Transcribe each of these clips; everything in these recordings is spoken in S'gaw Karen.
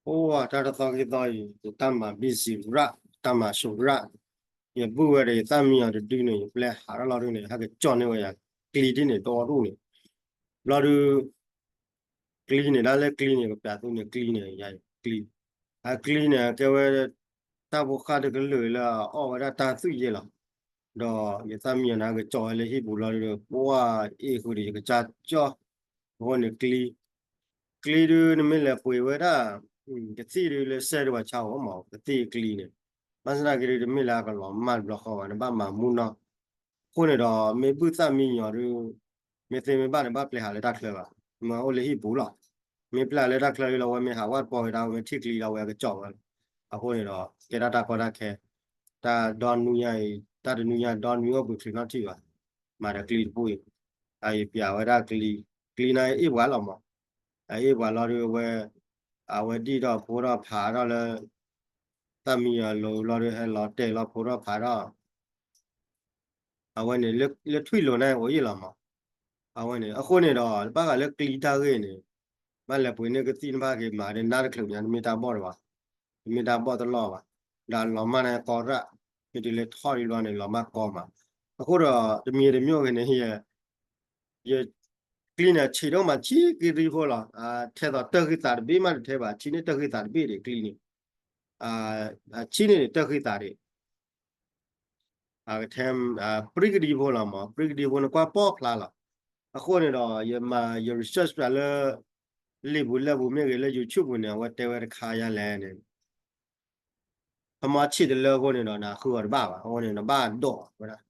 အိၣ်တၢ်တသီခံသီအံၤ ယတၢ်မၤ busy ရၣ် တၢ်မၤဆိရၣ်, ယဘူၣ်ဝဲဒီးယသၣ်မံယီၤတဒုန့ၣ် ယပျဲဟးထီၣ်လီၤဒုန့ၣ် ဟဲကကၠီၣ်န့ၢ်ဝဲယၤ ကျံဒ်န့ၣ်တအိၣ်ဒူၣ်န့ၣ် ဘျီဒု ကျံန့ၣ် ဒၣ်လၢကျံန့ၣ် ကပျးသုန့ၣ်ကျံန့ၣ် ယၤကျံ, အကျံန့ၣ် ကဲဝဲ တၢ်ဖိဃၢ်တကလုာ်လၢအအီၣ်ဝဲဒၣ်တၢ်သွံၣ်ယဲလီၤ. ဒီးယသၣ်မံယီၤန့ၣ် ဟဲကကၠီၣ်ဝဲလၢဟံၣ်ပူၤလီၤဒု ပှၢ်အ့ၣ်ဃုာ်ဒီး ယကစၢ်ကၠီၣ်, အဃိန့ၣ်ကျံ ကျံဒု နမ့ၢ်လဲၤပှ့ၤဝဲဒၣ် ကသံၣ်ဒုလၢစဲဒုပှၤဆါအီၤမး ကသံၣ်ကျံန့ၣ်, ဘၣ်ဆၣ်သနာ်က့ဒု တမ့ၢ်လၢအကလီၤမၢ်တဘျီဃီဘၣ် နဘၣ်မၤမူနီၢ်, အဃိန့ၣ်ဒီး မ့ၢ်ဘူၣ်သၣ်မံယီၤဒု မ့ၢ်သ့မ့ၢ်ဘၣ်န့ၣ် ဘၣ်ပျဲဟးလၢတၢ်ချၢဘၣ်, မ့ၢ်အိၣ်လၢဟံၣ်ပူၤလီၤ. မ့ၢ်ပျဲလၢတၢ်ချၢဒုလီၤ အဝဲမ့ၢ်ဟးဝဲတပီၢ်ဝဲဒၣ် အဝဲမ့ၢ်ထံၣ်ကျံဒီး အဝဲကကၠီၣ်ဝဲလီၤ. အဃိန့ၣ်ဒီး ကဲဒၣ်တၢ်ကီတၢ်ခဲ တၢ်ဒီနွံညါအံၤ တၢ်တနွံညါဒီနွံအိၣ်ဘှံးချုးနီၢ်ထံၣ်ဘၣ်, မၤဒီးကျံတပူၤအံၤ, အယပျးဝဲဒၣ်ကျံ, ကျံန့ၣ်အ့ၣ်ပှၤလီၤမး, အအ့ၣ်ပှၤလီၤဒု အဝဲ, အဝဲဒံၣ်ထီၣ်ဖိထီၣ်ဖးထီၣ်လၢ သၣ်မံယီၤလိၤလီၤဒု ဟဲလီၤတဲာ်လီၤဖိထီၣ်ဖးထီၣ် အဝဲန့ၣ် လၢထွံၣ်လိၤန့ၣ်အိၣ်ယံာ်လီၤမး, အဝဲန့ၣ် အဃိန့ၣ်ဒီး ဘၣ်ဃးလၢကျံတၢ်ဂ့ၢ်န့ၣ်, ဘၣ်လဲၤပှ့ၤန့ၢ်ကသံၣ်နဘၣ်က့ၤမၤဒ်နၢ်တချုးညါ တမ့ၢ်တၢ်ဘီၣ်တဘၣ်, တမ့ၢ်တၢ်ဘီၣ်တလီၢ်ဘၣ်, ဒီးလီၤမၢ်န့ၣ်ကီရၣ်, မ့ၢ်တုၤလၢထီၣ်ဒံးဘျီန့ၣ် လီၤမၢ်ကီမး, အဃိဒီး တမံၤတမံၤဂ့ၤန့ၣ် ယ ကျံန့ၣ် ဆံးဒိၣ်မးဆံးက့ၤဒံဖိလီၤ, ထဲသိးတၢ်ဃံသးတဘ့ၣ်မးတထဲဘၣ် ဆံးန့ၢ်တၢ်ဃံသးတဘ့ၣ်ဒံးကျံန့ၣ်, ဆံးန့ၢ်န့ၣ်တၢ်ဃံသးဒံး ထဲ ပြံကဒံဖိလီၤမး ပြံကဒံဖိန့ၣ်ကွၢ်ပီၣ်ဖျါလီၤ, အဃိန့ၣ်ဒီး ယမၤ ယ research ပျးလၢ လံာ်ပူၤလဲၢ်ပူၤမ့ၢ်ဂ့ၤလၢ YouTube ပူၤန့ၣ် အဝဲတဲဝဲတခါယါလဲၣ်န့ၣ် ဖမီဆံးတလၢအဃိန့ၣ်ဒီး နဃုအီၤတဘၣ်ဘၣ် အဃိန့ၣ် နဘၣ်ဒိးဝဲဒၣ်,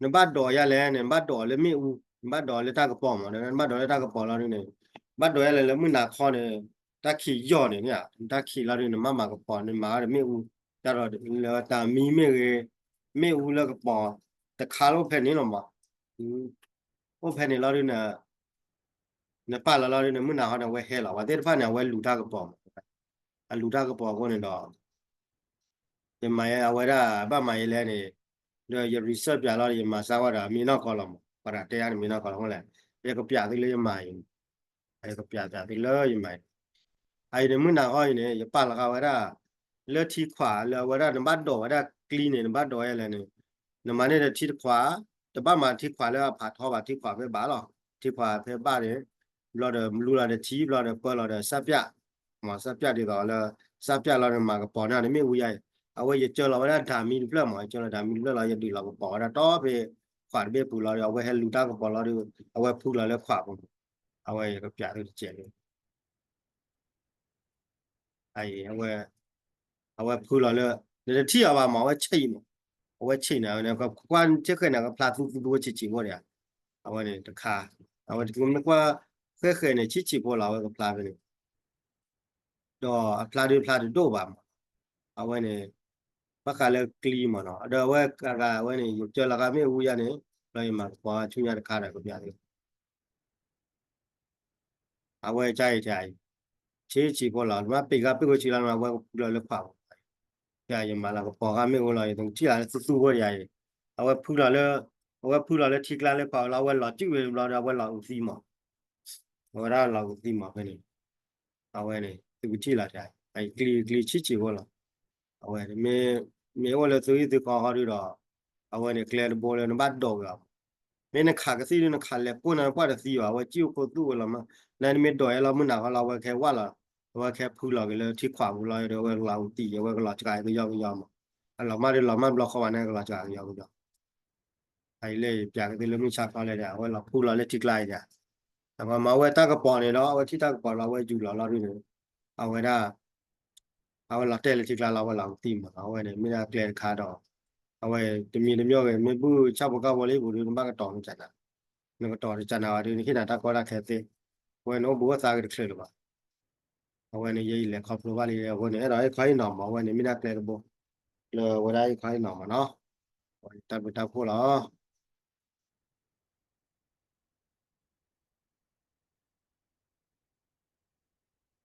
နဘၣ်ဒိးယါလဲၣ်န့ၣ် နဘၣ်ဒိးလၢမ့ၣ်အူ, နဘၣ်ဒိးလၢတၢ်ကပီၤမး နဘၣ်ဒိးလၢတၢ်ကပီၤလီၤဒုန့ၣ်, ဘၣ်ဒိးယါလဲၣ်လၢမုၢ်နၤခီန့ၣ်, တၢ်ခံးယီၢ်န့ၣ် တၢ်ခံးလီၤဒု နမၤမၤကပီၤ နမၤဝဲဒီးမ့ၣ်အူ, တၢ်ဒီးလၢတၢ်မံမ့ၢ်ဂ့ၤ, မ့ၣ်အူလၢကပီၤ, တခါလၢအိၣ်ဖဲန့ၣ်လီၤမး, အိၣ်ဖဲန့ၣ်လီၤဒု နပာ်လီၤလီၤဒုန့ၣ် မုၢ်နၤခီန့ၣ် အဝဲဟဲလီၤ ပှၤသ့ၣ်တဖၣ်န့ၣ် အဝဲလူၤတၢ်ကပီၤမး, အလူၤတၢ်ကပီၤအဃိန့ၣ်ဒီး ယမၤယဲ အဝဲဒၣ် ဘၣ်မၤယဲလဲၣ်န့ၣ်, ဒီးယ research ပျးလီၤဒီး ယမၤစၢ်ဝဲဒီး မ့ၢ်နီၢ်ကီၢ်လီၤမး ပှၤတၢ်တဲယါန့ၣ် မ့ၢ်နီၢ်ကီၢ်လီၤမးလဲၣ်, ယကပျးသုလၢယမၤအံၤ, ယကပျးသုလၢယမၤအံၤ, အအံၤန့ၣ် မုၢ်နၤခီအံၤန့ၣ် ယပာ်လီၤဃာ်ဝဲဒၣ် လၢထံခွးလၢအဝဲဒၣ် နဘၣ်ဒိးဝဲဒၣ်ကျံန့ၣ် နဘၣ်ဒိးယဲလဲၣ်န့ၣ်, နမၤန့ၢ်ဒီးထံတခွး, တဘၣ်မၤထံခွးလၢအဖးထီဘၣ် ထံခွးဖဲဘၣ်လီၤ, ထံခွးဖဲဘၣ်န့ၣ်, ဘျီဒီးလူလီၤဒီးထံ ဘျီဒီးပၢလီၤဒီးစၢ်ပျၢ် မ့ၢ်စၢ်ပျၢ်ဒ်သိးလၢ စၢ်ပျၢ်လီၤန့ၣ် မၤကပီၤန့ၢ်နမ့ၣ်အူယါအံၤ, အဝဲယကၢလီၤဝဲဒၣ်ဒၤမံတဖျၢၣ်မး ယကၢလီၤဒၤမံတဖျၢၣ်လီၤ ယဒုးလီၤကပီၤဝဲဒၣ်တီဖဲ ခွးတဘ့ၣ်ပူၤလီၤဒီး အဝဲဟဲလူၤတၢ်ကပီၤလီၤဒီး အဝဲဖုလီၤလၢခွးပူၤ, အဝဲယကပျးသုတစဲးန့ၣ် အဝဲ အဝဲဖုလီၤလၢ နတထံၣ်အီၤဘၣ်မး အဝဲဆံးမး, အဝဲဆံးန့ၣ် ကွၢ်ဆ့ဃဲၤန့ၣ် ကဖျါသူသူသူဝဲဆံးဆံးဖိဒံးဧါ, အဝဲန့ၣ်တခါ, အဝဲမ့ၢ်ကွၢ်ဃဲၤဃဲၤန့ၣ် ဆံးဆံးဖိလီၤ အဝဲကဖျါဖဲန့ၣ်, ဒီးအဖျါဒုးဖျါတဒိၣ်ဘၣ်မး, အဝဲန့ၣ် ဘၣ်ဃးလၢကျံမးနီၤ ဒီးအဝဲအဂၤအဝဲန့ၣ် ယကၢလီၤဃာ်မ့ၣ်အူယါန့ၣ် ဒီးယမၤကပီၤဆူညါတခါဒီးကပျးသု အဝဲကအံၤတၢ်အံၤ, ဆံးဆံးဖိလီၤ နမ့ၢ်ပ့ၤဂၤပ့ၤဝဲဆံးလီၤ အဝဲကဖုလီၤလၢခွးပူၤ, ယမၤလီၤကပီၤဃာ်မ့ၣ်အူလီၤ ယတထံၣ်လၢသူသူဖိဒံးအံၤ, အဝဲဖုလီၤလၢ, အဝဲဖုလီၤလၢထံကျါလၢခွးပူၤလီၤ အဝဲလီၤစုၣ်ဝဲဘျီဒီး အဝဲလီၤအုးသံမး, အဝဲဒၣ်လီၤအုးသံမးဖဲန့ၣ်, အဝဲန့ၣ် သုကထံၣ်လီၤတၢ်, ကျံကျံဆံးဆံးဖိလီၤ အဝဲ မ့ၢ်အိၣ်လၢသုဂံၢ်သုခီဃီဒုဒီး အဝဲန့ၣ်ကျဲတဘိလၢနဘၣ်ဒိးက့ၤအီၤ, မ့ၢ်နခးကသံၣ်ဒု နခးလဲၤကိၢ်နၤကွၢ်တသံဘၣ် အဝဲစံၣ်အိၣ်ခိၣ်သူၣ်ဝဲလီၤမး, နမ့ၢ်ဒိးယဲလီၤမုၢ်နၤခီလီၤ အဝဲကဟဲဝၣ်လီၤ, အဝဲကဟဲဖုလီၤက့ၤလၢထံခွးပူၤလီၤဒီး အဝဲလီၤအုးသံ အဝဲကလီၤစှၤကယီကယီမး, အလီၤမၢ်ဒုလီၤမၢ်ဘျီဃီဘၣ်န့ၣ် ကလီၤစှၤကယီကယီ အအံၤလၢယပျးကသ့လၢမုၢ်ဆါခီလဲၣ်ဒီး အဝဲလီၤဖုလီၤလၢထံကျါအံၤဒီး, အဝဲမ့ၢ်အဝဲတၢ်ကပီၤန့ၣ်ဒီး အဝဲထံၣ်တၢ်ကပီၤလီၤ အဝဲယူၤလီၤလီၤဒုန့ၣ်, အဝဲဒၣ်, အဝဲလီၤတဲာ်လၢထံကျါလီၤ အဝဲလီၤကသံၣ်မး အဝဲန့ၣ် မ့ၢ်ဒၣ်ကျဲတခါဒီး, အဝဲတမံၤတမံၤဂ့ၤ မ့ၢ်ဘူၣ်ဆၣ်ဖိကၣ်ဖိလၢဟံၣ်ပူၤဒု နဘၣ်ကတီၤနကနၣ်, နကတီၤတကနၣ်ဘၣ်ဒု နဟ့ၣ်နၤတၢ်ကီတၢ်ခဲသ့, အဝဲန့ၣ်အိၣ်ဘှံးအိၣ်သါက့ၤတချုးလၢၤဘၣ် အဝဲန့ၣ် ယအံၤလဲၤခီဖျိဘၣ်လံအဃိန့ၣ် အဲၣ်ဒိးဟ့ၣ်ခီဟ့ၣ်နီၤမး အဝဲန့ၣ် မ့ၢ်ဒၣ်ကျဲတဘိ လၢအဝဲဒၣ်ဟ့ၣ်ခီဟ့ၣ်နီၤမးနီၤ, တၢ်ဘျုးတၢ်ဖှိၣ်လီၤ.